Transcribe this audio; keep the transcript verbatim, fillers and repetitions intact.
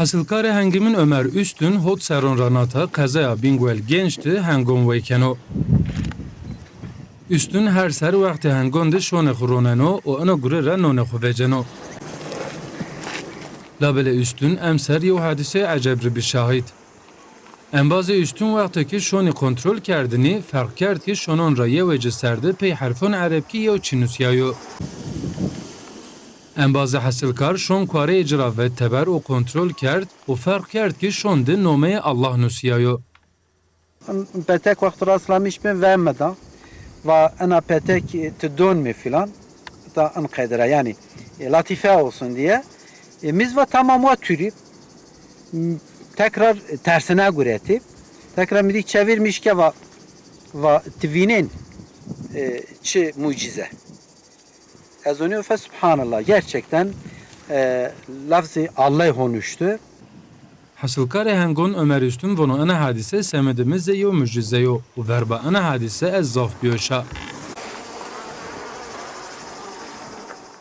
Hesilkarê hengimin Ömer Üstün hot serron ra nata qezaya Bingöl Genç de hengon wey keno. Üstün her ser wextê hengon de şonê xo roneno û ino gure ra nonê xo veceno. Labelê Üstün emser yew hadîseyê eceb rê bi şahîd. Embazê Üstün wexto ke şonî kontrol kerdinî, ferq kerd ke şonon ra yewê ci ser de pey herfon erebkî yew çî nusîyayo. Embazê hesilkar şon kuareyê ci ra vet teber û kontrol kerd û ferq kerd ke şon de nomeyê Allah nusîyayo. Petek wexto ra silamiş bin veme da. Va ena petek ti don mi filan. Da in qedra yani, e, latife olsun diye. E, mi zî va tamam wa türü. Tekrar tersine gureti. Tekrar mi dî çevirmiş ke va, va ti vînên, e, çi mucize. Ez onî fe subhanallah, gerçekten, e, lafzê Allay honuştu. Hesilkarê hengon Ömer Üstün vono ena hadîse semedê mi zê yew mucize yo û verba ena hadîse ez zaf bîyo şa.